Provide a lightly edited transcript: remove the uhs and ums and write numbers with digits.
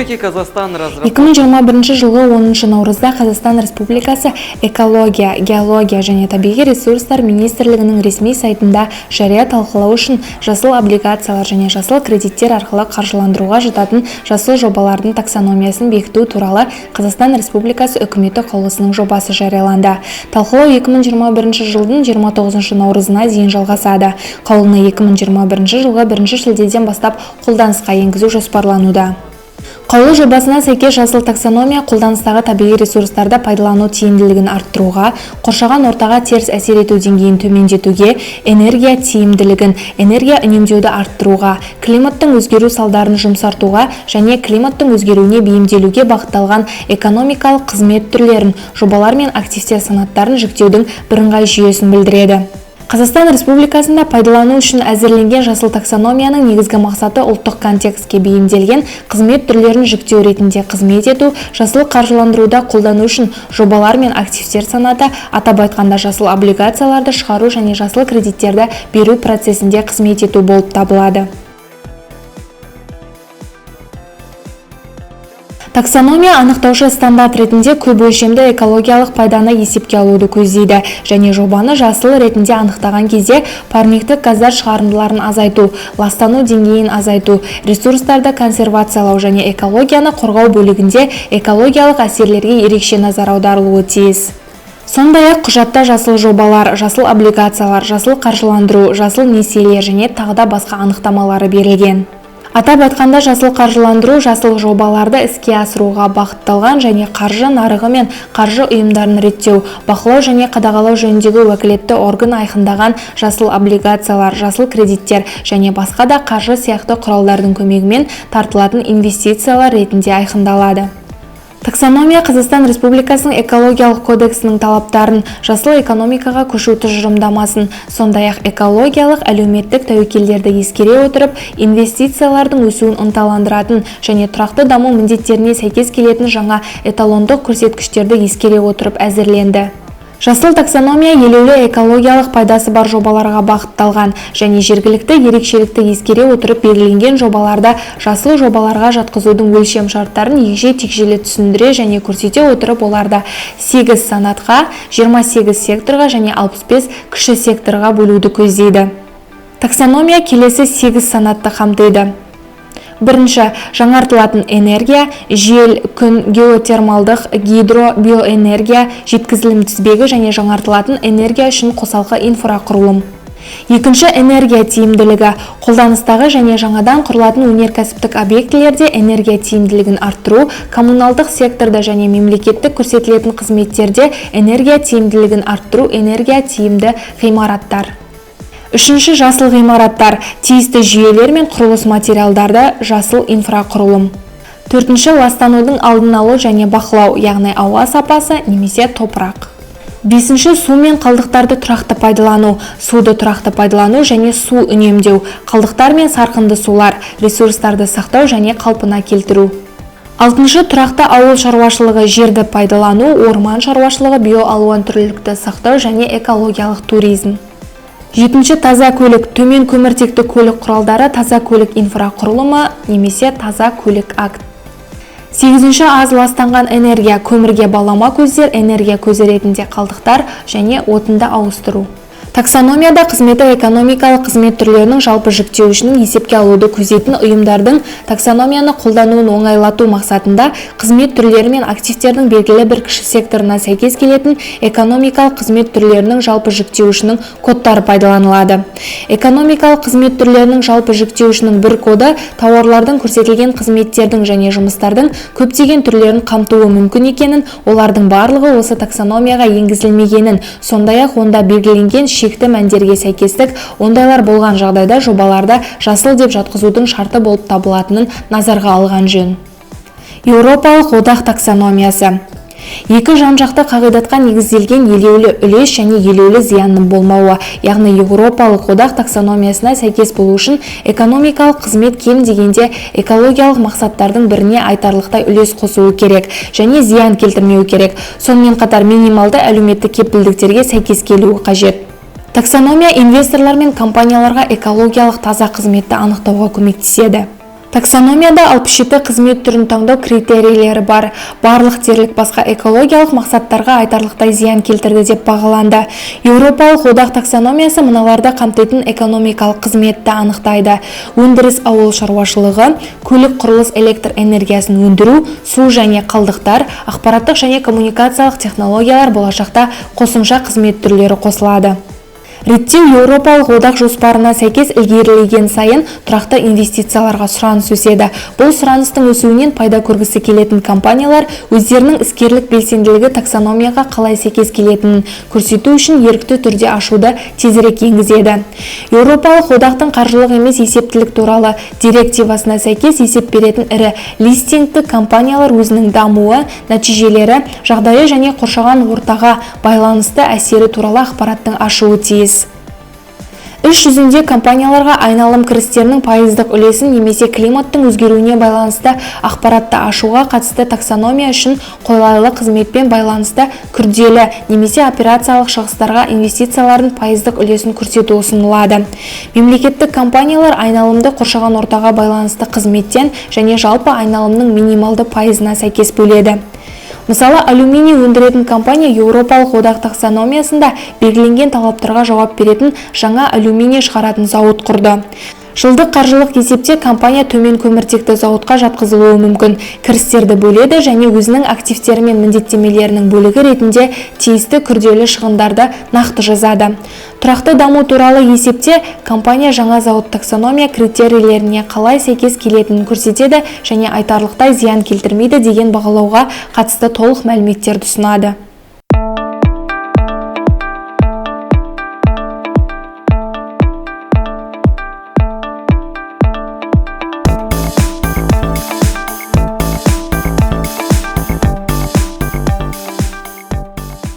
Республики Казахстан разработал 2021 жылғы 10 наурызда Қазақстан Республикасы Экология, геология және табиғи ресурстар министрлігінің ресми сайтында жария талқылау үшін жасыл облигациялар және жасыл кредиттер арқылы қаржыландыруға жататын жасыл жобалардың таксономиясын бекіту туралы Қазақстан Республикасы Үкіметі қаулысының жобасы жарияланды. Талқылау 2021 жылдың 29 наурызына дейін жалғасады. Қаулыны 2021 жылғы 1 шілдеден бастап қолданысқа енгізу жоспарлануда. Қаулы жобасына сәйкес, жасыл таксономия қолданыстағы табиғи ресурстарды пайдалану тиімділігін арттыруға, қоршаған ортаға теріс әсер ету деңгейін төмендетуге, энергия тиімділігін, энергия үнемдеуді арттыруға, климаттың өзгеру салдарын жұмсартуға және климаттың өзгеруіне бейімделуге бағытталған экономикалық қызмет түрлерін, жобалар мен активтер санаттарын жіктеудің бірыңғай жүйесін білдіреді. Қазақстан Республикасында пайдалану үшін әзірленген жасыл таксономияның негізгі мақсаты ұлттық контекстке бейімделген қызмет түрлерін жіктеу ретінде қызмет ету, жасыл қаржыландыруда қолдану үшін жобалар мен активтер санаты, атап айтқанда, жасыл облигацияларды шығару және жасыл кредиттерді беру процесінде қызмет ету болып табылады. Таксономия анықтаушы стандарт ретінде көп өлшемді экологиялық пайданы есепке алуды көздейді және жобаны жасыл ретінде анықтаған кезде парниктік газдар шығарындыларын азайту, ластану деңгейін азайту, ресурстарды консервациялау және экологияны қорғау бөлігінде экологиялық әсерлерге ерекше назар аударылуы тиіс. Сондай-ақ құжатта жасыл жобалар, жасыл облигациялар, жасыл қаржыландыру, жасыл несиелер және тағы да басқа анықтамалары берілген. Атап айтқанда, жасыл қаржыландыру жасыл жобаларды іске асыруға бағытталған және қаржы нарығы мен қаржы ұйымдарын реттеу, бақылау және қадағалау жөніндегі уәкілетті орган айқындаған жасыл облигациялар, жасыл кредиттер және басқа да қаржы сияқты құралдардың көмегімен тартылатын инвестициялар ретінде айқындалады. Таксономия Қазақстан Республикасының экологиялық кодексінің талаптарын, жасыл экономикаға көшу тұжырымдамасын, сондай-ақ экологиялық әлеуметтік тәуекелдерді ескере отырып, инвестициялардың өсуін ынталандыратын және тұрақты даму міндеттеріне сәйкес келетін жаңа эталондық көрсеткіштерді ескере отырып әзірленді. Жасыл таксономия елеулі экологиялық пайдасы бар жобаларға бағытталған және жергілікті ерекшелікті ескере отырып белгіленген жобаларды жасыл жобаларға жатқызудың өлшем шарттарын егжей-тегжейлі түсіндіре және көрсете отырып, оларды 8 санатқа, 28 секторға және 65 кіші секторға бөлуді көздейді. Таксономия келесі 8 санатты қамтиды. Бірінші, жаңартылатын энергия, жел, күн, геотермалдық, гидро, биоэнергия, жеткізілім тізбегі және жаңартылатын энергия үшін қосалқы инфрақұрылым. Екінші, энергия тиімділігі, қолданыстағы және жаңадан құрылатын өнеркәсіптік объектілерде энергия тиімділігін арттыру, коммуналдық секторда және мемлекеттік көрсетілетін қызметтерде энергия тиімділігін арттыру, энергия тиімді ғимараттар. Үшінші, жасыл ғимараттар, тиісті жүйелер мен құрылыс материалдарды, жасыл инфрақұрылым. Төртінші, ластанудың алдын алу және бақылау, яғни ауа сапасы немесе топырақ. Бесінші, су мен қалдықтарды тұрақты пайдалану, суды тұрақты пайдалану және су үнемдеу, қалдықтар мен сарқынды сулар, ресурстарды сақтау және қалпына келтіру. Алтыншы, тұрақты ауыл шаруашылығы, жерді пайдалану, орман шаруашылығы, биоалуантүрлілікті сақтау және экологиялық туризм. Жетінші, таза көлік, төмен көміртекті көлік құралдары, таза көлік инфрақұрылымы немесе таза көлік акт. Сегізінші, аз ластанған энергия, көмірге балама көздер, энергия көзі ретінде қалдықтар және отынды ауыстыру. Таксономияда қызметі экономикалық қызмет түрлерінің жалпы жіктеуішінің есепке алуды көздейтін ұйымдардың таксономияны қолдануын оңайлату мақсатында қызмет түрлері мен активтердің белгілі бір кіші секторына сәйкес келетін экономикалық қызмет түрлерінің жалпы жіктеуішінің кодтары пайдаланылады. Экономикалық қызмет түрлерінің жалпы жіктеуішінің бір коды тауарлардың, көрсетілген қызметтердің және жұмыстардың көптеген түрлерін қамтуы мүмкін екенін, олардың барлығы осы таксономияға енгізілмегенін, сондай-ақ онда белгіленген шекті мәндерге сәйкестік ондайлар болған жағдайда жобаларды жасыл деп жатқызудың шарты болып табылатынын назарға алған жөн. Еуропалық одақ таксономиясы. Екі жан-жақты қағидатқа негізделген: елеулі үлес және елеулі зиянның болмауы, яғни Еуропалық одақ таксономиясына сәйкес болу үшін экономикалық қызмет кем дегенде экологиялық мақсаттардың біріне айтарлықтай үлес қосуы керек және зиян келтірмеуі керек. Сонымен қатар минималды әлеуметтік кепілдіктерге сәйкес келуі қажет. Таксономия инвесторлар мен компанияларға экологиялық таза қызметті анықтауға көмектеседі. Таксономияда 67 қызмет түрін таңдау критерийлері бар. Барлық дерлік басқа экологиялық мақсаттарға айтарлықтай зиян келтірді деп бағаланды. Еуропалық одақ таксономиясы мыналарды қамтитын экономикалық қызметті анықтайды: өндіріс, ауыл шаруашылығы, көлік, құрылыс, электр энергиясын өндіру, су және қалдықтар, ақпараттық және коммуникациялық технологиялар. Болашақта қосымша қызмет түрлері қосылады. Реттеу Еуропалық одақ жоспарына сәйкес ілгерілеген сайын тұрақты инвестицияларға сұраныс өседі. Бұл сұраныстың өсуінен пайда көргісі келетін компаниялар өздерінің іскерлік белсенділігі таксономияға қалай сәйкес келетінін көрсету үшін ерікті түрде ашуды тезірек енгізеді. Еуропалық одақтың қаржылық емес есептілік туралы директивасына сәйкес есеп беретін ірі листингті компаниялар өзінің дамуы, нәтижелері, жағдайы және қоршаған ортаға байланысты әсері туралы ақпараттың ашуы тиіс. Іс жүзінде компанияларға айналым кірістерінің пайыздық үлесін немесе климаттың өзгеруіне байланысты ақпаратты ашуға қатысты таксономия үшін қолайлы қызметпен байланысты күрделі немесе операциялық шығыстарға инвестициялардың пайыздық үлесін көрсету ұсынылады. Мемлекеттік компаниялар айналымды қоршаған ортаға байланысты қызметтен және жалпы айналымның минималды пайызына сәйкес бөледі. Мысалы, алюминий өндіретін компания Еуропалық одақ таксономиясында белгіленген талаптарға жауап беретін жаңа алюминий шығаратын зауыт құрды. Жылдық қаржылық есепте компания төмен көміртекті зауытқа жатқызылуы мүмкін кірістерді бөледі және өзінің активтері мен міндеттемелерінің бөлігі ретінде тиісті күрделі шығындарды нақты жазады. Тұрақты даму туралы есепте компания жаңа зауыт таксономия критерийлеріне қалай сәйкес келетінін көрсетеді және айтарлықтай зиян келтірмейді деген бағалауға қатысты толық мәліметтерді ұсынады.